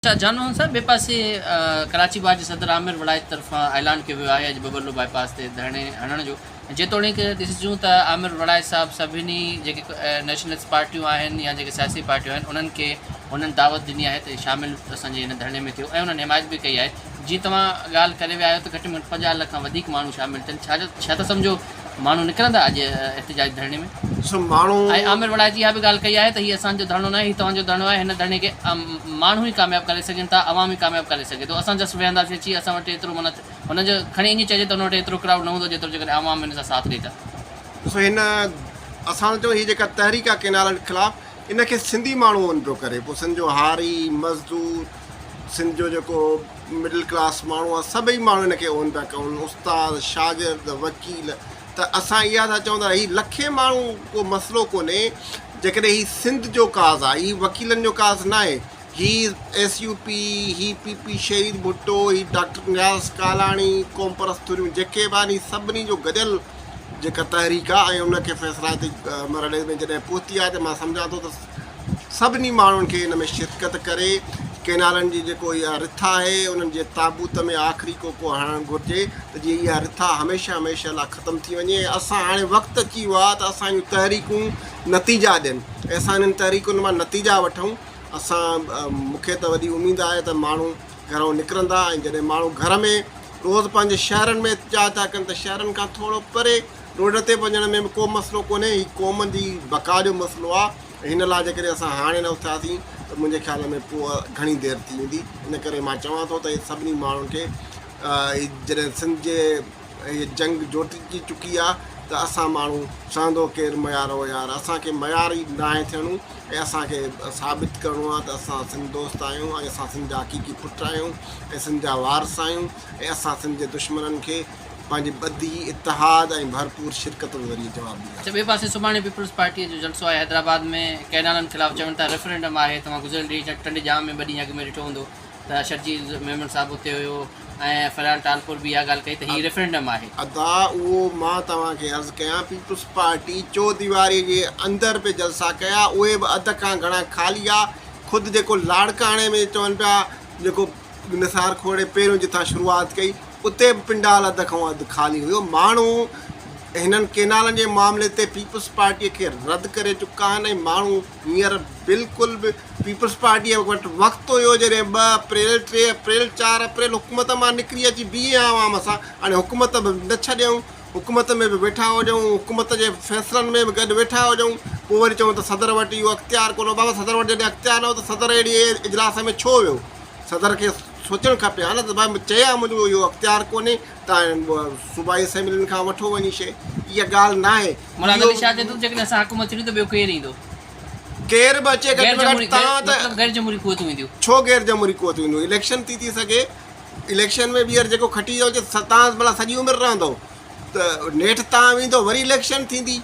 اچا جان محمد صاحب ٻئي پاسي ڪراچي بار جي صدر عامر وڙائچ طرفان اعلان ڪيو ويو آهي اڄ ٻٻرلو باء پاس تي ڌرڻي هڻڻ جو جيتوڻيڪ ڏسجون ته عامر وڙائچ صاحب سڀني جيڪي نيشنلسٽ پارٽيون آهن يا جيڪي سياسي پارٽيون آهن انهن کي هنن دعوت ڏني آهي ته شامل اسان جي هن ڌرڻي ۾ ٿيو ۽ انهن حمايت به ڪئي آهي جيئن توهان ڳالهه ڪري ويا آهيو ته گهٽ ۾ گهٽ 50 لک کان وڌيڪ ماڻهو شامل ٿين ڇا ڇا ٿا سمجهو ماڻهو نڪرندا اڄ احتجاجي ڌرڻي ۾؟ سو ماڻهو. ۽ عامر وڙائچ اها به ڳالهه ڪئي آهي ته هي اسان جو ڌرڻو ناهي هي توهان جو ڌرڻو آهي هن ڌرڻي کي ماڻهو ئي ڪامياب ڪري سگهن ٿا عوام ئي ڪامياب ڪري سگهي ٿو اسان جسٽ ويهنداسين اچي اسان وٽ ايترو معنيٰ هن جو کڻي ائين چئجي ته هن وٽ ايترو ڪرائوڊ نه هوندو جيترو جيڪڏهن عوام هن سان ساٿ ڏئي ته. ڏسو هن اسان ته چئون هي جيڪا تحريڪ آهي ڪئنالن خلاف ان کي سنڌي ماڻهو اون پيو ڪري پوء سنڌ جو هاري مزدور سنڌ جو جيڪو مڊل ڪلاس ماڻهو آهي سڀئي ماڻهو ان کي اون پيا ڪن استاد شاگرد وڪيل ته اسان اها ٿا چئون ته هي لکين ماڻهو ڪو مسئلو ڪونهي جيڪڏهن هي سنڌ جو ڪاز آهي هي وڪيلن جو ڪاز ناهي هي ايس يو پي هي پي پي شهيد ڀٽو هي ڊاڪٽر نياز ڪالاڻي قومپرست ڌريون جيڪي به آهن هي سڀني جو گڏيل جيڪا تحريڪ آهي ۽ ان کي فيصلاتي مرحلي ۾ جڏهن پهتي آهي ته مان سمجهان ٿو ته سڀني ماڻهن کي ان ۾ شرڪت ڪري ڪئنالن جي جيڪو اها رٿا آهي انهن جي تابوت ۾ آخري ڪوڪو هڻڻ گهرجي ته جيئن اها رٿا هميشه هميشه لاء ختم ٿي وڃي ۽ اسان هاڻي وقت اچي ويو آهي ته اسان جون تحريڪون نتيجا ڏين ۽ اسان انهن تحريڪن مان نتيجا وٺون اسان مون کي ته وڏي اميد آهي ته ماڻهو گهرئون نڪرندا ۽ جڏهن ماڻهو گهر ۾ روز پنهنجي شهرن ۾ احتجاج ٿا ڪن ته شهرن کان ٿورو پري روڊ تي وڃڻ ۾ به ڪو مسئلو ڪونهي، هي قوم جي بقا جو مسئلو آهي ۽ هن لاء جيڪڏهن اسان هاڻي نه اٿياسين ته منهنجي خيال ۾ پوء گهڻي دير ٿي ويندي، ان ڪري مان چوان ٿو ته سڀني ماڻهن کي جڏهن سنڌ جي هيء جنگ جوٽجي چڪي آهي ته اسان ماڻهو سهندو ڪير ميار او يار، اسان کي ميار ئي ناهي ٿيڻو ۽ اسان کي ثابت ڪرڻو آهي ته اسان سنڌ دوست آهيون ۽ اسان سنڌ جا حقيقي پٽ آهيون ۽ سنڌ جا وارث آهيون ۽ اسان سنڌ جي دشمنن کي پنهنجي ٻڌي، اتحاد ۽ ڀرپور شرڪت ذريعي جواب ڏينداسين. اڇا ٻئي پاسي سڀاڻي پيپلز پارٽيء جو جلسو آهي حيدرآباد ۾ ڪئنالن خلاف چون ٿا ريفرنڊم آهي توهان گذريل ڏينهن ٽنڊي ڄام ۾ ٻه ڏينهن اڳ ۾ ڏٺو هوندو ته شرجيل ميمڻ صاحب اتي هيو ۽ فريال ٽالپور به اها ڳالهه ڪئي ته هي ريفرنڊم آهي. ادا اهو مان توهان کي عرض ڪيان پيپلز پارٽي چوديواري جي اندر به جلسا ڪيا اهي به اڌ کان گهڻا خالي آ خود جيڪو لاڙڪاڻي ۾ چون پيا جيڪو نثار کوڙي پهريون جتان شروعات ڪئي اتي به پنڊال اڌ کان اڌ خالي هيو. ماڻهو هنن ڪينالن جي معاملي تي پيپلز پارٽيء کي رد ڪري چڪا آهن ۽ ماڻهو هينئر بلڪل به پيپلز پارٽيء وٽ وقت هيو جڏهن ٻه اپريل، ٽي اپريل، چار اپريل حڪومت مان نڪري اچي بيهي ها عوام سان هاڻي حڪومت به نه ڇڏيائون حڪومت ۾ به ويٺا هجون حڪومت جي فيصلن ۾ به گڏ ويٺا هجون پوء وري چون ته صدر وٽ اهو اختيار ڪونه هو بابا صدر وٽ جڏهن اختيار نه هو ته صدر اهڙي اجلاس ۾ ڇو ويو صدر کي سوچڻ کپي ها نه ته ڀائي چئي ها منهنجو اهو اختيار ڪونهي تان صوبائي اسيمبلين کان وٺو وڃي شي اها ڳالهه ناهي. مراد علي شاهه چئي ٿو ته جيڪڏهن اسان حڪومت ڇڏيون ته ٻيو ڪير ايندو؟ ڪير به اچي گهٽ ۾ گهٽ تان ته مطلب غير جمهوري قوتون اينديون. ڇو غير جمهوري قوتون اينديون؟ اليڪشن ٿي ٿي سگهي اليڪشن ۾ ٻيهر جيڪو کٽي ٿو اچي تان ڀلا سڄي عمر رهندو ته نيٺ تان ويندو وري اليڪشن ٿيندي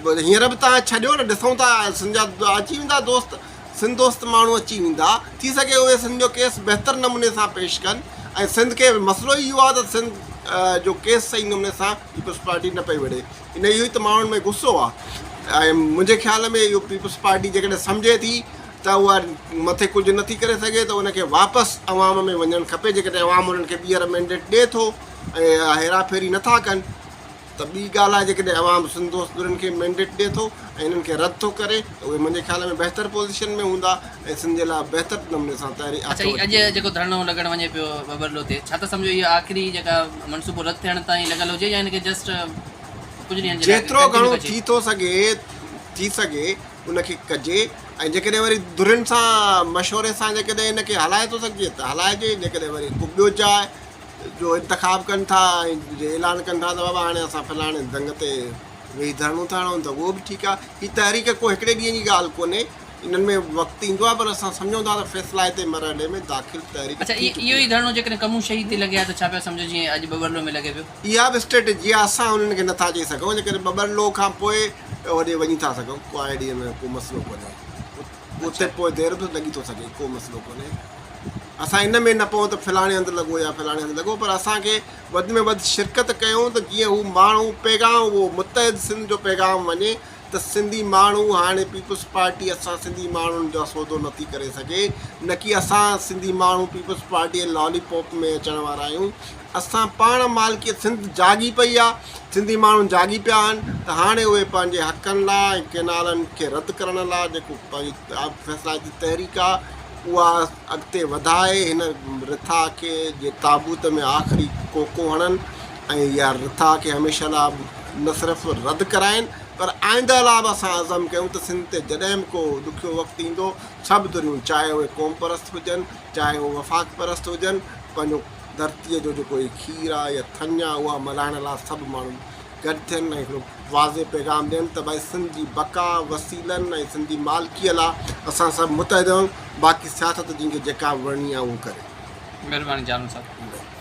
هينئر به تان ڇڏيو نه ڏسون ٿا سنڌ جا اچي ويندا دوست سنڌ دوست ماڻهو اچي ويندا، ٿي سگهي اهي سنڌ جو ڪيس بهتر نموني سان پيش ڪن ۽ سنڌ کي مسئلو ئي اهو آهي ته سنڌ جو ڪيس صحيح نموني سان پيپلز پارٽي نه پئي وڙهي ان اهو ئي ته ماڻهن ۾ غصو آهي ۽ منهنجي خيال ۾ اهو پيپلز پارٽي جيڪڏهن سمجهي ٿي ته اها مٿي ڪجهه نٿي ڪري سگهي ته ان کي واپس عوام ۾ وڃڻ کپي جيڪڏهن عوام انهن کي ٻيهر مينڊيٽ ڏئي ٿو ۽ هيرا ڦيري نٿا ڪن ته ٻي ڳالهه آهي جيڪڏهن عوام سنڌ دوست ڌرين کي مينڊيٽ ڏئي ٿو ۽ انهن کي رد ٿو ڪري ته اهي منهنجي خيال ۾ بهتر پوزيشن ۾ هوندا ۽ سنڌ جي لاء بهتر نموني سان تحريڪ اڇا هي اڄ جيڪو ڌرڻو لڳڻ وڃي پيو ٻٻرلو تي ڇا ٿا سمجهو اهو آخري جيڪا منصوبو رد ٿيڻ تائين لڳل هجي يا هن کي جسٽ ڪجهه ڏينهن جي لاء جيترو ڪنٽينيو گهڻو ڪجي. ٿي ٿو سگهي ٿي سگهي ان کي ڪجي ۽ جيڪڏهن وري ڌرين سان مشوري سان جيڪڏهن ان کي هلائي ٿو سگهجي ته هلائجي جيڪڏهن وري ڪو ٻيو جاء جو انتخاب ڪن ٿا ۽ جي اعلان ڪن ٿا ته بابا هاڻي اسان فلاڻي دنگ تي ويهي ڌرڻو ٿا هڻون ته اهو به ٺيڪ آهي. هي تحريڪ ڪو هڪڙي ڏينهن جي ڳالهه ڪونهي، انهن ۾ وقت ايندو آهي پر اسان سمجهون ٿا ته فيصلائتي مرحلي ۾ داخل تحريڪ اڇا ٿي چڪي اهو ئي آهي. ڌرڻو جيڪڏهن ڪمون شهيد تي لڳي ها ته ڇا پيا سمجهو جيئن اڄ ٻٻرلو ۾ لڳي پيو. اها به اسٽريٽجي آهي اسان انهن کي نٿا چئي سگهون جيڪڏهن ٻٻرلو کان پوء هوڏي وڃي ٿا سگهون ڪو آئيڊيا ۾ ڪو مسئلو ڪونهي اتي پوء دير به لڳي ٿو سگهي ڪو مسئلو ڪونهي. اسان ان ۾ نه پئون ته فلاڻي هنڌ لڳو يا فلاڻي هنڌ لڳو پر اسان کي وڌ ۾ وڌ شرڪت ڪيون ته جيئن هو ماڻهو پيغام اهو متحد سنڌ جو پيغام وڃي ته سنڌي ماڻهو هاڻي پيپلز پارٽي اسان سنڌي ماڻهن جا سودو نٿي ڪري سگهي نه ڪي اسان سنڌي ماڻهو پيپلز پارٽي جي لالي پاپ ۾ اچڻ وارا آهيون اسان پاڻ مالڪيت سنڌ جاڳي پئي آ سنڌي ماڻهو جاڳي پيا آهن ته هاڻي اهي پنهنجي حقن لا ۽ ڪينالن کي رد ڪرڻ لا جيڪو پنهنجي فيصلائتي تحريڪ آ اها اڳتي وڌائي هن رٿا کي جي تابوت ۾ آخري ڪوڪو هڻن ۽ اها رٿا کي هميشه لا نه صرف رد ڪرائين پر آئنده لا به اسان عزم ڪيون ته سنڌ تي جڏهن به ڪو ڏکيو وقت ايندو سڀ ڌريون چاهي اهي قوم پرست هجن چاهي اهي وفاق پرست هجن پنهنجو ڌرتيء جو جيڪو هي کير آ يا ٿڃ آ اها ملهائڻ لا سڀ ماڻهو گڏ ٿين ۽ هڪڙو واضح پيغام ڏين ته ڀائي سنڌ جي بقا، وسيلن ۽ سنڌ جي مالڪيء لا اسان سڀ متحد آهيون باقي سياست جنهن کي جيڪا به وڻڻي آ اهو ڪري. مهرباني جانو صاحب.